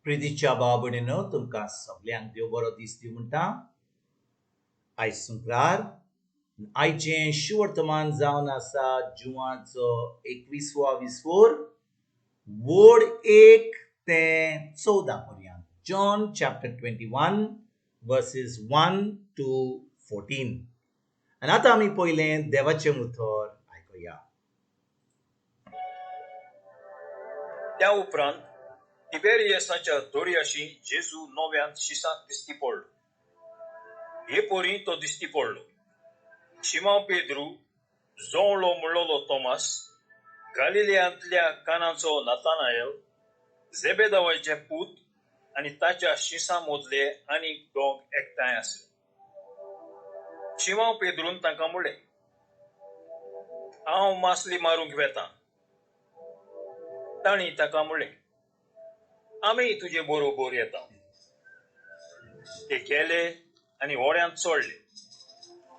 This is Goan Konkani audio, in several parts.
प्रितीच्या भाव भयणीनो, तुमकां सगल्यांक देव बरो दीस दिवं म्हणटा. आयज शुक्रार, आयचें शुवर्तमान जावन आसा जुवाचो 21वो विस्वोर, वड 1 ते 14 पर्यंत. John chapter 21 verses 1 to 14. आनी आतां आमी पयलें देवाचें उतर आयकुया. त्या उपरांत तिबेरियसाच्या दर्याशी जेजू नव्यान शिसाक दिश्टी पडलो. हे परी तो दिश्टी पडलो. शिमांव पेद्रू, जोवळो म्हणलोलो तोमास, गालिलियांतल्या कानाचो नातानायल, जेबेदावाचे पूत आनी ताच्या शिसां मदले आनीक दोग एकठांय आसले. शिमांव पेद्रून तांकां म्हणलें, हांव मासली मारूंक वेतां. तांणी ताका म्हणलें, आमी तुजे बरोबर येता. ते गेले आनी होड्यांत चडले,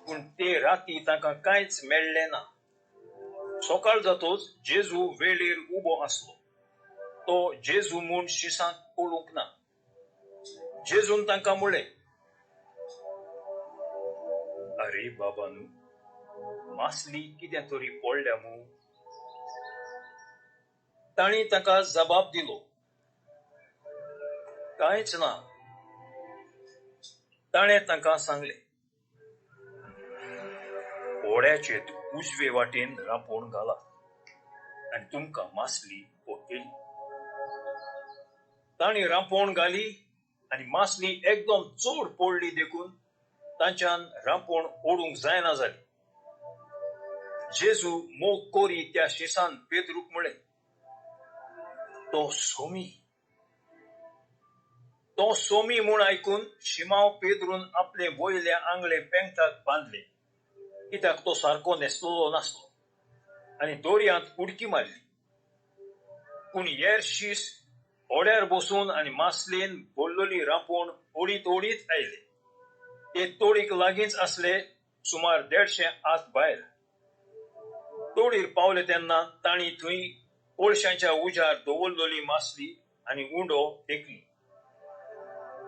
पूण ते राती तांकां कांयच मेळ्ळें ना. सकाळ जातच जेजू वेळेर उबो आसलो. तो जेजू म्हूण शिसांक पळोवंक ना. जेजून तांकां म्हणलें, अरे बाबा न्हू, मासली कितें तरी पडल्या मू. तांणी ताका जबाब दिलो, कांयच ना. ताणें तांकां सांगलें, होड्याचे उजवे वाटेन रांपोण घालात आनी तुमकां मासली पडटली. तांणी रांपोण घाली आनी मासली एकदम चड पडली देखून तांच्यान रांपोण ओडूंक जायना जाली. जेजू मोग कोरी त्या शिसान पेद्रूक म्हणलें, तो सोमी. तो सोमी म्हूण आयकून शिमांव पेद्रून आपले वयले आंगले पेंगटाक बांदले, कित्याक तो सारको न्हेसलेलो नासलो, आनी दर्यांत उडकी मारली. पूण हेर शीस होड्यार बसून आनी मासलेन भरलेली रांपोण ओडीत ओडीत आयले. ते तोडीक लागींच आसले, सुमार 150 हात भायर. तोडीर पावले तेन्ना तांणी थंय कोळशांच्या उजार दवरलेली मासली आनी उंडो देखली.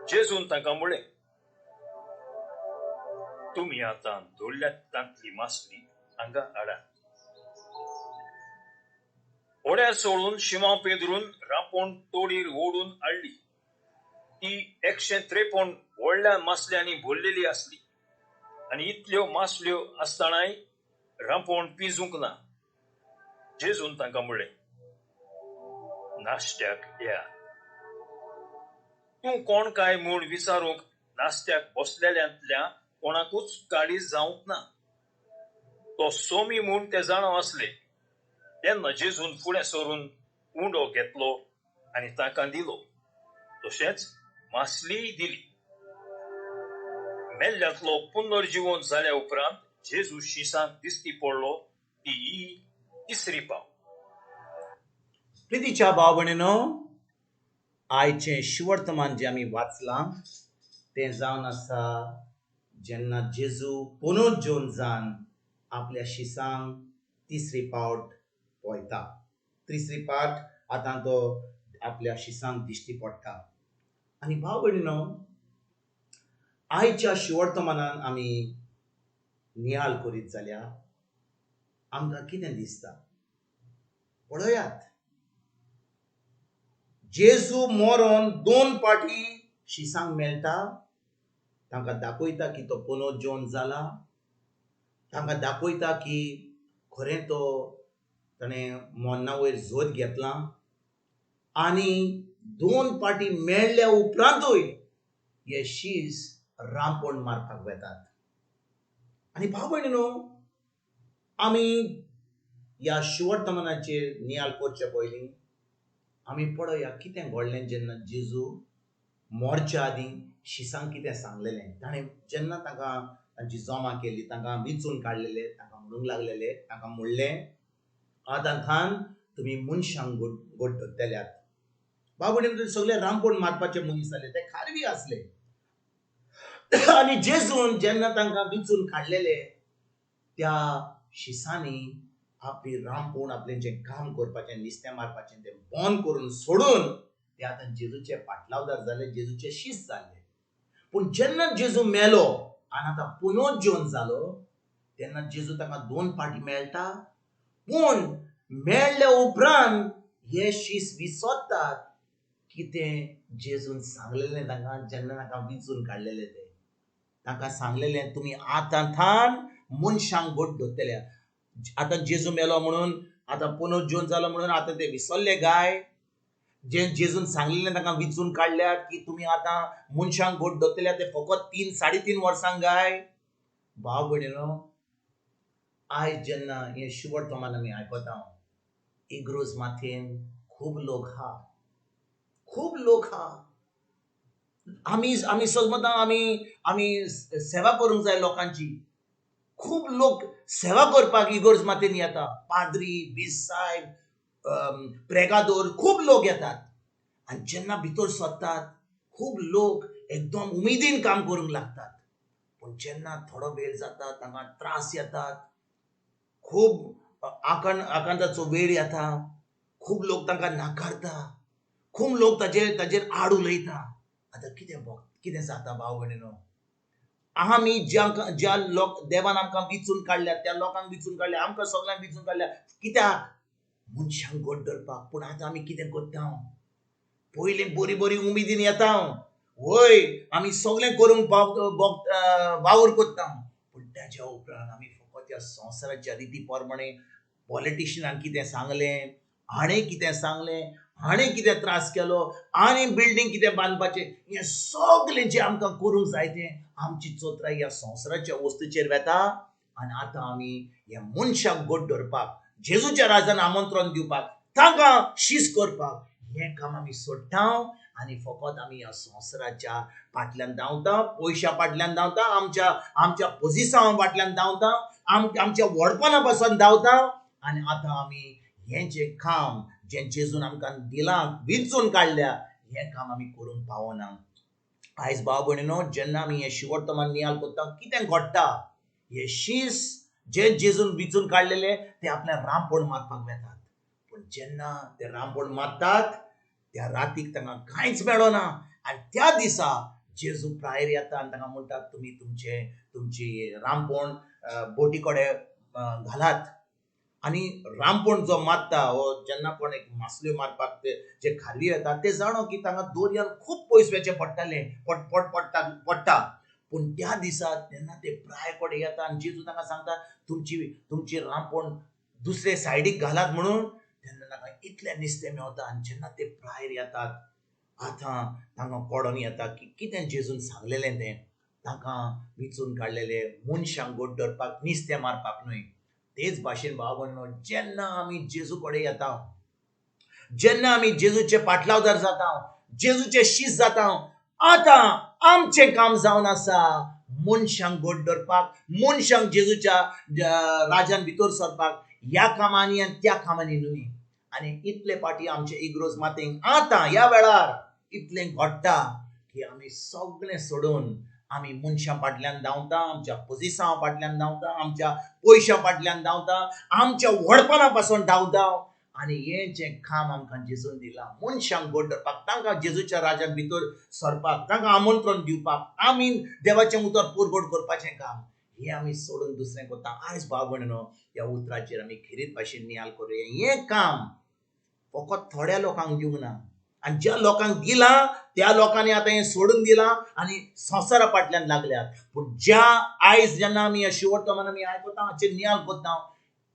जेजून तांकां म्हणलें, तुमी आतां धरल्यात तांतली मासली हांगा हाडात. होड्यार सोडून शिमांव पेद्रून रांपोण तोडीर ओडून हाडली. ती 153 व्हडल्या मासल्यांनी भरलेली आसली आनी इतल्यो मासल्यो आसतनाय रांपोण पिजूंक ना. जेजून तांकां म्हणलें, नाश्त्याक या. तूं कोण काय म्हूण विचारूंक नाश्त्याक बसलेल्यांतल्या कोणाकूच काळीज जावंक ना. तो सोमी म्हूण ते जाणा आसले. तेन्ना जेजून फुडें सरून उंडो घेतलो आनी तांकां दिलो, तशेंच मासलीय दिली. मेल्ल्यांतलो पुनर्जिवन जाल्या उपरांत जेजू शिसांक दिश्टी पडलो ती ही तिसरी पाव. प्रितीच्या भाव भयणीनो, आयचें शुवर्तमान जें आमी वाचलां तें जावन आसा जेन्ना जेजू पुनर्जीवन जावन आपल्या शिसांक तिसरी पावट पळयता. तिसरी पावट आतां तो आपल्या शिसांक दिश्टी पडटा. आनी भाव भयणीनो, आयच्या शुवर्तमानान आमी नियाळ करीत जाल्यार आमकां कितें दिसता पळयात. जेजू मरोन 2 पाटी शिसांक मेळटा. तांकां दाखयता की तो पुनर्जीवन जाला. तांकां दाखयता की खरें तो ताणें मरणा वयर जोत घेतलां. आनी 2 पाटी मेळ्ळ्या उपरांतूय हे शीस रांपोण मारपाक वेतात. आनी भाव भयणीनो, आमी ह्या शुवर्तमानाचेर नियाळ करचे पयलीं आमी पळोवया कितें घडलें जेन्ना जेजू मरच्या आदीं शिसांक कितें सांगलेलें. ताणें जेन्ना तांकां तांची जमा केली, तांकां विंचून काडलेले, तांकां म्हणूंक लागलेले, तांकां म्हणलें, आतां थान तुमी मनशांक गोड धरतल्यात. भाव भयणीनो, सगळे रांपोण मारपाचे मनीस जाले, ते खारवी आसले. आनी जेजून जेन्ना तांकां विंचून काडलेले त्या शिसांनी आपली रांपोण, आपलें जें काम करपाचें, नुस्तें मारपाचें तें बंद करून सोडून ते आतां जेजूचे पाटलावदार जाले, जेजूचे शीस जाले. पूण जेन्ना जेजू मेलो आनी आतां पुनर्जीवन जालो तेन्ना जेजू तांकां दोन पाटी मेळटा. पूण मेळ्ळे उपरांत हे शीस विसरतात कितें जेजून सांगलेलें तांकां जेन्ना तांकां विंचून काडलेलें तें. तांकां सांगलेलें तुमी आतां थान मनशांक गोड धरतले. आतां जेजू मेलो म्हणून आतां पुनर्जीवन जालो म्हणून आतां ते विसरले गाय? जे जेजून सांगलेलें तांकां विंचून काडल्यात की तुमी आतां मनशांक गोड धरतले ते फकत 3 साडे 3 वर्सांक गाय? भाव भयणीनो, आयज जेन्ना हें शिवड आमी आयकता, इग्रोज माथेन खूब लोक आहा, खूब लोक आहा. आमी आमी सजमता आमी आमी सेवा करूंक जाय लोकांची. खूब लोक सेवा करपाक इगोर्ज मातेन येता, पाद्री, बीस सायब, प्रेगादोर, खूब लोक येतात. आनी जेन्ना भितर सरतात खूब लोक एकदम उमेदीन काम करूंक लागतात. पूण जेन्ना थोडो वेळ जाता तांकां त्रास येतात, खूब आकांताचो वेळ येता, खूब लोक तांकां नाकारता, खूब लोक ताजेर ताजेर आड उलयता. आतां कितें कितें जाता भाव भयणीनो, आमी ज्या लोक देवान आमकां विंचून काडल्यात त्या लोकांक विंचून काडल्या, आमकां सगल्यांक विंचून काडल्या कित्याक? मनशांक गोड धरपाक. पूण आतां आमी कितें करता? पयलीं बरी बरी उमेदीन येता, वय आमी सगळें करूंक वावर करता. पूण ताज्या उपरांत आमी फकत ह्या संवसाराच्या रिती प्रमाणे पॉलिटिशियनान कितें सांगलें, हाणें कितें सांगलें, हाणें कितें त्रास केलो, आनी बिल्डींग कितें बांदपाचें, हें सगळें जें आमकां करूंक जाय तें आमची चोत्राय ह्या संवसाराच्या वस्तूचेर वेता. आनी आतां आमी ह्या मनशाक गोड धरपाक, जेजूच्या राजान आमंत्रण दिवपाक, तांकां शीस करपाक हें काम आमी सोडटा आनी फकत आमी ह्या संवसाराच्या फाटल्यान धांवता, पयशां फाटल्यान धांवता, आमच्या आमच्या पोजिसांवा फाटल्यान धांवता, आमच्या व्हडपणा पासून धांवता. आनी आतां आमी हें जें काम जें जेजून आमकां दिलां, विंचून काडल्या, हें काम आमी करूंक पावना. आयज भाव भयणीनो, जेन्ना आमी हें शिवर्तमान नियाळ करता कितें घडटा, हे शीस जे जेजून विंचून काडलेले ते आपल्या रामपण मारपाक वेतात. पूण जेन्ना ते रामपण मारतात त्या रातीक तांकां कांयच मेळना. आनी त्या दिसा जेजू प्रायर येता आनी तांकां म्हणटात तुमी तुमचे तुमची रामपण बोटी कडेन घालात. आनी रामपण जो मारता हो जेन्ना कोण एक मासल्यो मारपाक ते जे खारवी येतात ते जाणो की तांकां दर्यान खूब पयस वचचें पडटालें, पड पडटा पडटा. पूण त्या दिसा तेन्ना ते प्राय कडेन येता आनी जेजू तांकां सांगता तुमची तुमची रामपण दुसरे सायडीक घालात म्हणून. तेन्ना तांकां इतलें नुस्तें मेवता. आनी जेन्ना ते प्रायर येतात आतां तांकां कळोन येता की कितें जेजून सांगलेलें तें, तांकां विंचून काडलेलें मनशांक गोड धरपाक, नुस्तें मारपाक न्हय. तेच भाशेन भाव भयणीनो, जेन्ना आमी जेजू कडेन येता, जेन्ना आमी जेजूचे पाटलावदार जाता, जेजूचे शीस जाता, आतां आमचें काम जावन आसा मनशांक गोड धरपाक, मनशांक जेजूच्या राजान भितर सरपाक, ह्या कामांनी आनी त्या कामांनी न्हय. आनी इतले फाटी आमचे इग्रोज मातेंक आतां ह्या वेळार इतलें घडटा की आमी सगळें सोडून आमी मनशां फाटल्यान धांवता, आमच्या पोजिसांवा फाटल्यान धांवता, आमच्या पयशां फाटल्यान धांवता, आमच्या व्हडपणा पासून धांवता. आनी हें जें काम आमकां जेजून दिलां मनशांक गोड धरपाक, तांकां जेजूच्या राजान भितर सरपाक, तांकां आमंत्रण दिवपाक, आमी देवाचें उतर पुरगोट करपाचें काम हें आमी सोडून दुसरें करता. आयज भाव भयणीनो, ह्या उतराचेर आमी खेरीत भाशेन नियाळ करुया. हें काम फकत थोड्या लोकांक दिवंक ना, आनी ज्या लोकांक दिलां त्या लोकांनी आतां हें सोडून दिलां आनी संवसारा फाटल्यान लागल्यात. पूण ज्या आयज जेन्ना आमी ह्या शिवर्तमान आमी आयकता, हाचेर नियाळ करता,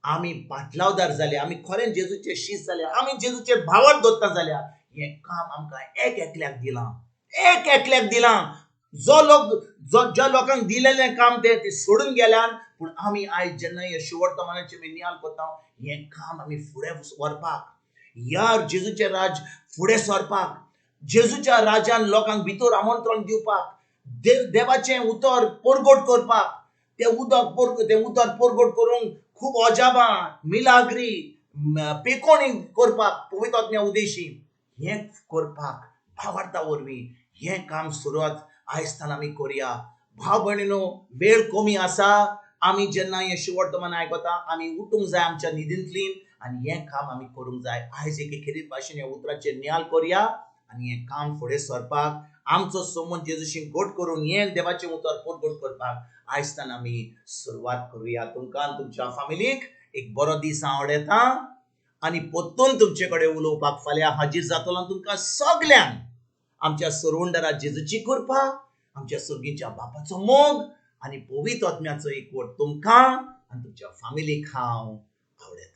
आमी पाटलावदार जाले, आमी खरें जेजूचे शीस जाले, आमी जेजूचे भावार्थ दवरता जाल्यार हें काम आमकां एक एकल्याक दिलां, एक एकल्याक दिलां. जो लोक जो ज्या लोकांक दिलेलें काम ते सोडून गेल्यान. पूण आमी आयज जेन्ना ह्या शिवर्तमानाचेर आमी नियाळ करता, हें काम आमी फुडें व्हरपाक, ह्या जेजूचें राज फुडें सरपाक, जेजूच्या राजान लोकांक भितर आमंत्रण दिवपाक, देवाचें उतर परगट करपाक, तें उदक तें उतर परगट करूंक खूब अजाबां, मिलाग्री, पेकोणी करपाक पवित्र आत्म्या उदेशी हें करपाक भावार्था वरवीं हें काम सुरवात आयज आमी करुया. भाव भयणीनो, वेळ कमी आसा. आमी जेन्ना हें शिवर्तमान आयकता आमी उठूंक जाय आमच्या न्हिदींतलीन आनी हें काम आमी करूंक जाय. आयज एके खेरीत भाशेन ह्या उतराचेर नियाळ करुया. आनी हें काम फुडें सरपाक आमचो समज जेजूशी गोट करून हें देवाचें उतर परगट करपाक आयजतान आमी सुरवात करुया. तुमकां आनी तुमच्या फामिलीक एक बरो दीस हांव आवडयता आनी परतून तुमचे कडेन उलोवपाक फाल्यां हाजीर जातलो. तुमकां सगल्यांक आमच्या सरवंडरा जेजूची कृपा, आमच्या सर्गीच्या बापाचो मोग आनी पवित्र आत्म्याचो एकवट तुमकां आनी तुमच्या फामिलीक हांव आवडयता.